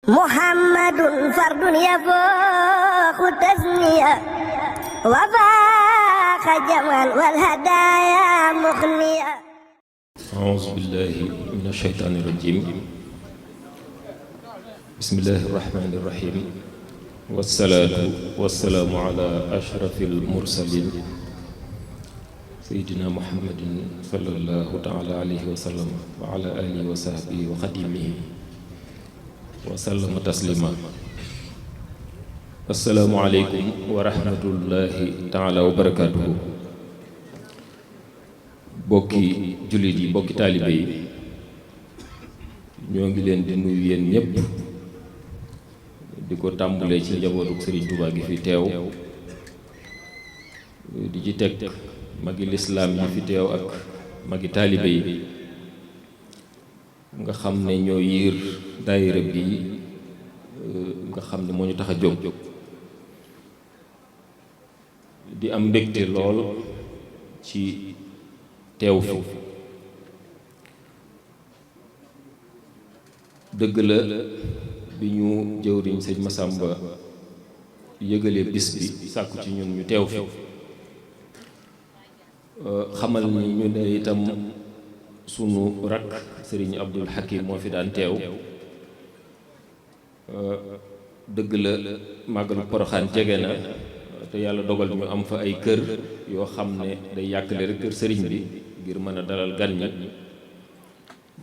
محمد فرد يفوق تثنية وفاق جمعا والهدايا مخنية. أعوذ بالله من الشيطان الرجيم. بسم الله الرحمن الرحيم. والصلاة والسلام على أشرف المرسلين سيدنا محمد صلى الله تعالى عليه وسلم وعلى آله وصحبه وخديمه وسلم تسليما. السلام عليكم ورحمة الله تعالى وبركاته. bokki jullit yi bokki taalibe yi ñoo ngi leen di nuyu yéen ñépp di ko tàmbalee ci njabootu Sëriñ Tuubaa gi fi teew di ci teg magi lislaam yi fi teew ak magi taalibe yi nga xam ne ñoo yiir daayira bi nga xam ne moo ñu tax a jóg di am mbégte lool ci teew fi. dëgg la bi ñu jëwriñ sëñ Masamba yëgalee bis bi sàkku ci ñun ñu teew fi xamal ni ñu ne itam sunu rakk sëriñ Abdul Hakim moo fi daan teew. dëgg la màggalu Poroxaan jege na te yàlla dogal ñu am fa ay kër yoo xam ne day yàkkale rek kër sëriñ bi ngir mën a dalal gan ñi.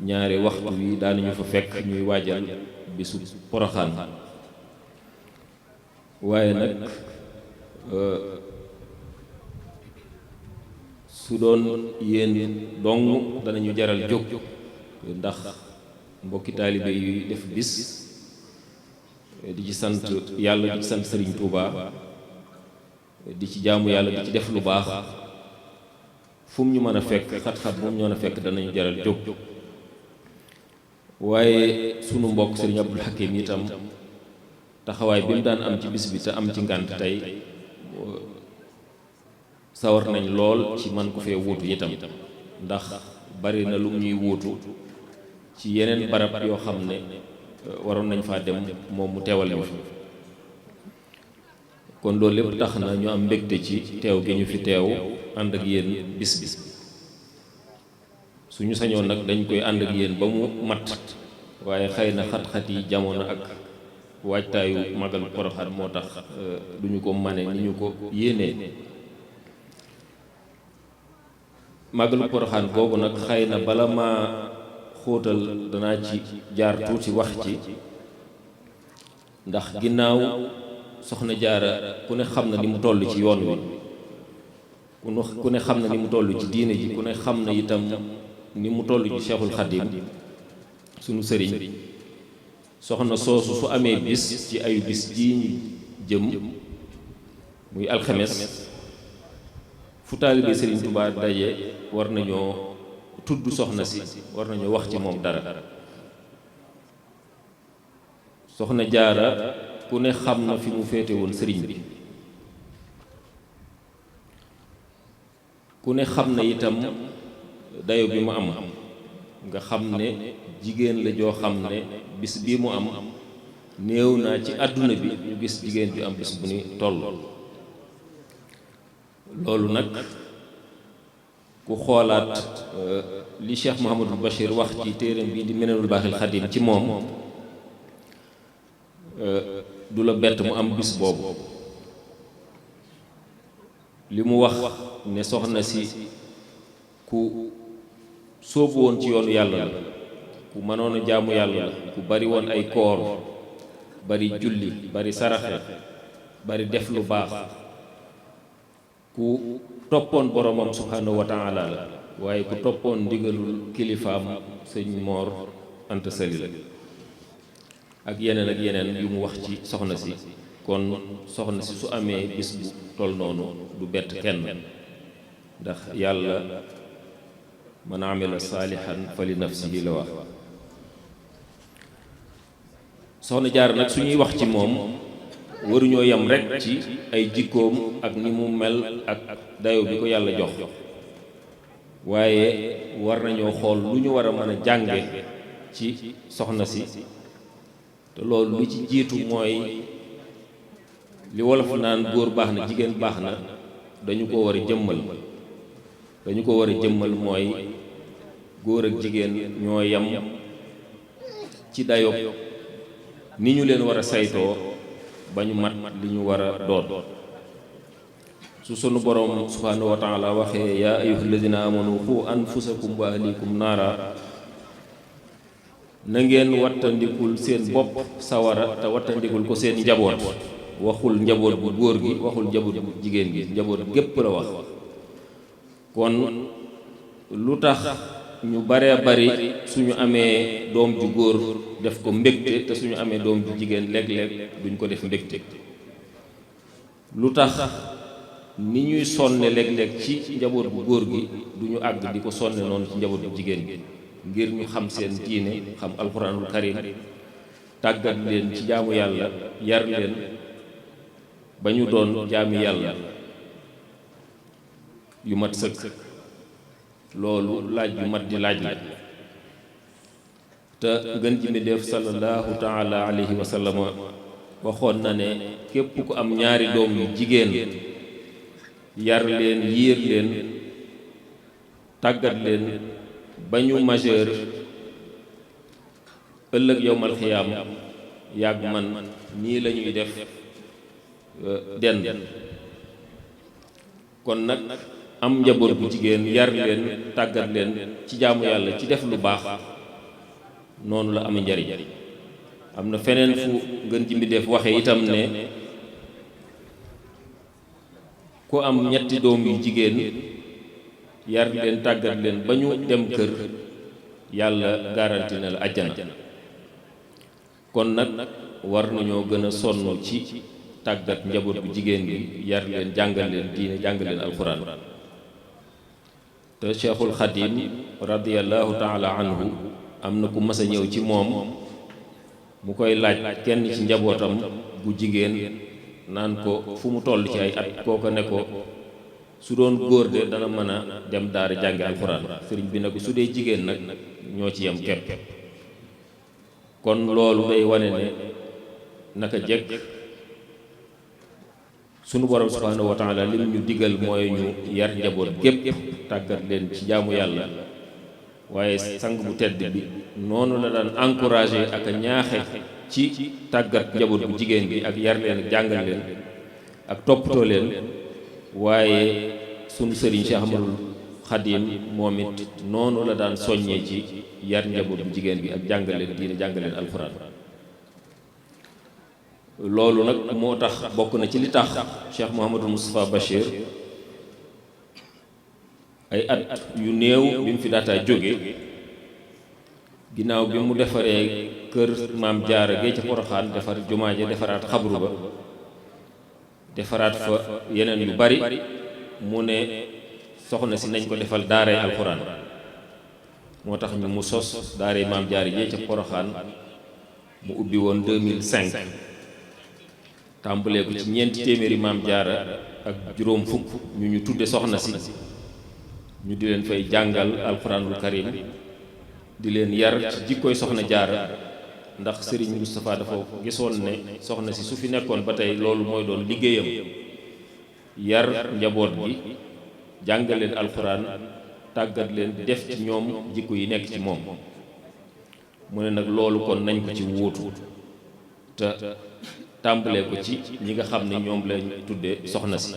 ñaari waxtu wi daanañu fa fekk ñuy waajal bisu Poroxaan waaye nag su doon yéen dong danañu jaral jóg ndax mbokki taalibe yuy def bis di ci sant yàlla di ci sant Sëriñ Tuubaa di ci jaamu yàlla di ci def lu baax fu mu ñu mën a fekk xat-xat moom ñoo na fekk danañu jaral jóg. waaye sunu mbokk sëriñ Abdul Hakim itam taxawaay bi mu daan am ci bis bi te am ci ngànt tey sawar nañ lool ci man ko fee wuutu itam ndax bari na lu ñuy wuutu ci yeneen barab yoo xam ne waroon nañ faa dem moom mu teewal ñu fi kon loolu lépp tax na ñu am mbégte ci teew gi ñu fi teew ànd ak yéen bis bi suñu sañoon nag dañ koy ànd ak yéen ba mu mat waaye xëy na xat-xat yi jamono ak waajtaayu màggalu Poroxaan moo tax duñu ko mane ni ñu ko yéenee. màggalu Poroxaan googu nag xëy na bala ma xóotal danaa ci jaar tuuti wax ci ndax ginnaaw soxna Jaara ku ne xam na ni mu toll ci yoon wi ku ne xam na ni mu toll ci diine ji ku ne xam na itam ni mu toll ci Cheikhul Khadim sunu sëriñ soxna soosu su amee bis ci ayu bis ji ñu jëm muy alxames fu taalibe Sëriñ Tuubaa daje war nañoo tudd soxna si war nañoo wax ci moom dara. soxna Jaara ku ne xam na fi mu féete woon sëriñ bi ku ne xam na itam dayo bi mu am nga xam ne jigéen la joo xam ne bis bii mu am néew naa ci àdduna bi ñu gis jigéen ju am bis bu ni toll. loolu nag ku xoolaat li Cheikh Mouhamadul Bachir wax ci téeram bii di Minanul Baaxil Xadim ci moom du la bett mu am bis boobu. li mu wax ne soxna si ku sóobu woon ci yoonu yàlla la ku mënoon a jaamu yàlla la ku bari woon ay koor bari julli bari saraxe bari def lu baax ku toppoon boromam subhanahu wa taala la waaye ku toppoon ndigalul kilifaam sëñ Moor Anta Sali la ak yeneen yu mu wax ci soxna si. kon soxna si su amee bis bu toll noonu du bett kenn ndax yàlla man amila saalihan fa li nafsihi la wax. soxna Jaara nag su ñuy wax ci moom waruñoo yem rekk ci ay jikkoom ak ni mu mel ak dayo bi ko yàlla jox waaye war nañoo xool lu ñu war a mën a jànge ci soxna si te loolu lu ci jiitu mooy li wolof naan góor baax na jigéen baax na dañu ko war a jëmmal mooy góor ak jigéen ñoo yem ci dayob ni ñu leen war a saytoo ba ñu mat li ñu war a doon su sunu borom subhanahu wa taala waxee yaa ayyuhal ladina amanu qu anfusakum wa ahlikum naara na ngeen wattandikul seen bopp sawara te wattandikul ko seen njaboot waxul njaboot bu góor gi waxul njaboot bu jigéen gi njaboot gépp la wax kon lu tax ñu baree bari suñu amee doom ju góor def ko mbégte te suñu amee doom ju jigéen léeg-léeg duñ ko def mbégte lu tax ni ñuy sonne léeg-léeg ci njaboot bu góor gi duñu àgg di ko sonne noonu ci njaboot bu jigéen gi ngir ñu xam seen diine xam alxuraanul karim tàggat leen ci jaamu yàlla yar leen ba ñu doon jaami yàlla yu mat sëkk loolu laaj yu mat di laaj la te ngën ji mi def sallallahu taala alayhi wa sallam waxoon na ne képp ku am ñaari doom yu jigéen yar leen yiir leen tàggat leen ba ñu majeur ëllëg yowmal xiyaam yàgg man nii la ñuy def den kon nag am njaboot bu jigéen yar leen tàggat leen ci jaamu yàlla ci def lu baax noonu la am njariñ am na feneen fu ngën ji mbindéef waxe itam ne ku am ñetti doom yu jigéen yar leen tàggat leen ba ñu dem kër yàlla garanti na la àjjana kon nag war nañoo gën a sonn ci tàggat njaboot bu jigéen gi yar leen jàngal leen diine jàngal leen alxuraan te Cheikhul Xadim radiyallahu taala anhu am na ku mas a ñëw ci moom mu koy laaj kenn ci njabootam bu jigéen naan ko fu mu toll ci ay at kooko ne ko su doon góor de dana mën a dem daara jàngi alxuraan sëriñ bi ne ko su dee jigéen nag ñoo ci yem kepp kon loolu day wane ne naka jekk sunu borom subhanahu wa taala lim ñu digal mooy ñu yar njaboot gépp tàggat leen ci jaamu yàlla waaye sang bu tedd bi noonu la daan encouragé ak a ñaaxe ci tàggat njaboot bu jigéen bi ak yar leen ak jàngal leen ak toppatoo leen waaye sunu sëriñ Cheikh Ahmadul Xadim moom it noonu la daan soññee ci yar njaboot bu jigéen bi ak jàngal leen diine jàngal leen alxuraan loolu nag moo tax bokk na ci li tax Cheikh Mouhamadul Moustapha Bachir ay at yu néew bi mu fi daataa jóge ginnaaw bi mu defaree kër maam Jaara gee ca Poroxaan defar jumaa ja defaraat xabru ba defaraat fa yeneen yu bari mu ne soxna si nañ ko defal daaray alxuraan moo tax ñu mu sos daaray maam Jaara gee ca Poroxaan mu ubbi woon 2005 tàmbalee ko ci ñeenti téeméeri maam Jaara ak juróom fukk ñu tudde soxna si ñu di leen fay jàngal alxuraanul karim di leen yar ci jikkooy soxna Jaara ndax Serigne Moustapha dafa gisoon ne soxna si su fi nekkoon ba tey loolu mooy doon liggéeyam yar njaboot gi jàngal leen alxuraan tàggat leen def ci ñoom jikko yi nekk ci moom mu ne nag loolu kon nañ ko ci wuutu te tàmbalee ko ci ñi nga xam ne ñoom lañ tudde soxna si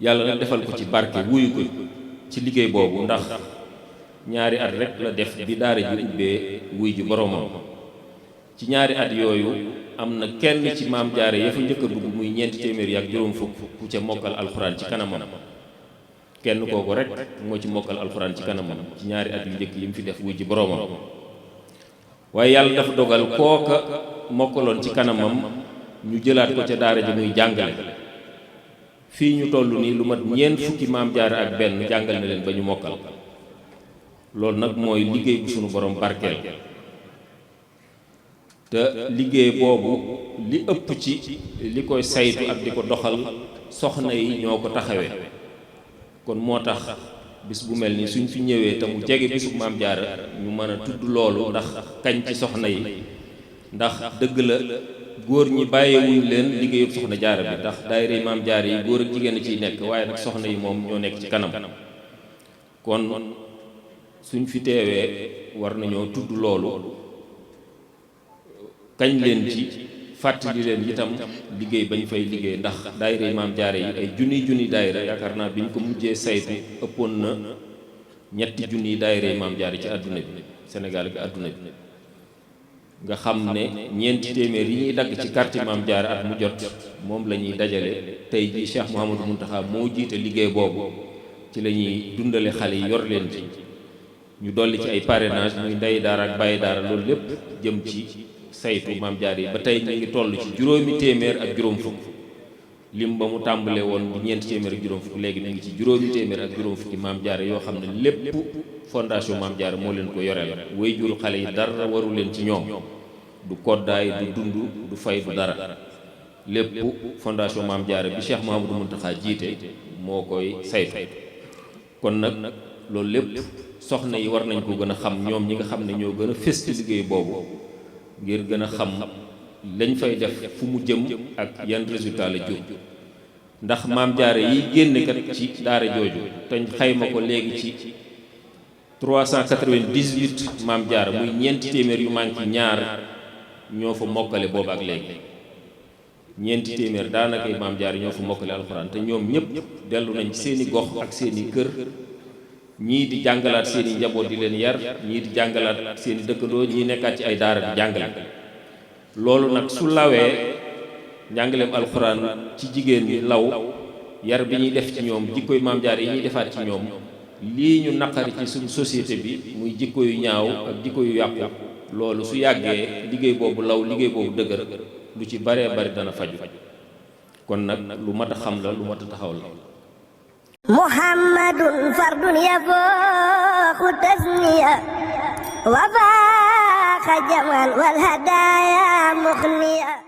yàlla nag defal ko ci barke wuyu ko ci liggéey boobu ndax ñaari at rek la def bi daara ji ubbee wuy ji boromam ci ñaari at yooyu am na kenn ci maam Jaara ya fa njëkk a dugg muy ñeenti téeméer ak juróom fukk ku ca mokkal alxuraan ci kanamam kenn kooku rek moo ci mokkal alxuraan ci kanamam ci ñaari at yu njëkk yi mu fi def wuy ji boromam waaye yàlla dafa dogal kooka mokkaloon ci kanamam ñu jëlaat ko ca daara ji muy jàngale fii ñu toll nii lu mat ñeent fukki maam Jaara ak benn jàngal na leen ba ñu mokkal loolu nag mooy liggéey bu sunu borom barkeel te liggéey boobu li ëpp ci li koy saytu ak di ko doxal soxna yi ñoo ko taxawee kon moo tax bis bu mel ni suñ fi ñëwee te mu jege bisu maam jaara ñu mën a tudd loolu ndax kañ ci soxna yi ndax dëgg la góor ñi bàyyiwuñ leen liggéeyub soxna jaara bi ndax daayira maam jaara yi góor ak jigéen ciy nekk waaye nag soxna yi moom ñoo nekk ci kanam kon suñ fi teewee war nañoo tudd loolu kañ leen ci fàttali leen itam liggéey bañ fay liggéey ndax daayira maam jaara yi ay junniy daayira yaakaar naa biñ ko mujjee saytu ëppoon na ñetti junniy daayira maam jaara ci àdduna bi Sénégal ak àdduna bi nga xam ne ñeenti téeméer yi ñuy dagg ci carte maam jaara at mu jot moom la ñuy dajale tey jii Cheikh Mouhamadou Mountakha moo jiite liggéey boobu ci la ñuy dundale xale yi yor leen ci ñu dolli ci ay parrainage muy ndey daara ak bàyyi daara loolu lépp jëm ci saytu maam jaar yi ba tey ñu ngi toll ci juróomi téeméer ak juróom fukk lim ba mu tàmbalee woon di ñeenti téeméer ak juróom fukk léegi mu ngi ci juróomi téeméer ak juróom fukki maam jaar yoo xam ne lépp fondation maam jaar moo leen ko yoreel way juru xale yi dara waru leen ci ñoom du koddaay du dund du fay du dara lépp fondation maam jaar bi Cheikh Mouhamadou Mountakha jiite moo koy saytu kon nag loolu lépp soxna yi war nañ ko gën a xam ñoom ñi nga xam ne ñoo gën a fës ci liggéey boobu ngir gën a xam lañ fay def fu mu jëm ak yan résultat la jur ndax maam jaare yi génn kat ci daara jooju te xayma ko léegi ci 398 maam jaara muy ñeenti téeméer yu manqué ñaar ñoo fa mokkale boobu ak léegi ñeenti téeméer daanaka maam jaara ñoo fa mokkale alxuraan te ñoom ñëpp dellu nañ seeni gox ak seeni kër ñii di jàngalaat seeni njaboot di leen yar ñii di jàngalaat seeni dëkkandoo ñii nekkaat ci ay daara di jàngale loolu nag su lawee njàngaleem alxuraan ci jigéen ñi law yar bi ñuy def ci ñoom jikkoy maam jaar yi ñuy defaat ci ñoom lii ñu naqari ci suñu société bi muy jikko yu ñaaw ak jikko yu yàqu loolu su yàggee liggéey boobu law liggéey boobu dëgër lu ci baree bari dana faju kon nag lu mat a xam la lu mat a taxaw la muhammadun fardun yafooxu tasniya wa faaxa jamal wal hadaaya muxniya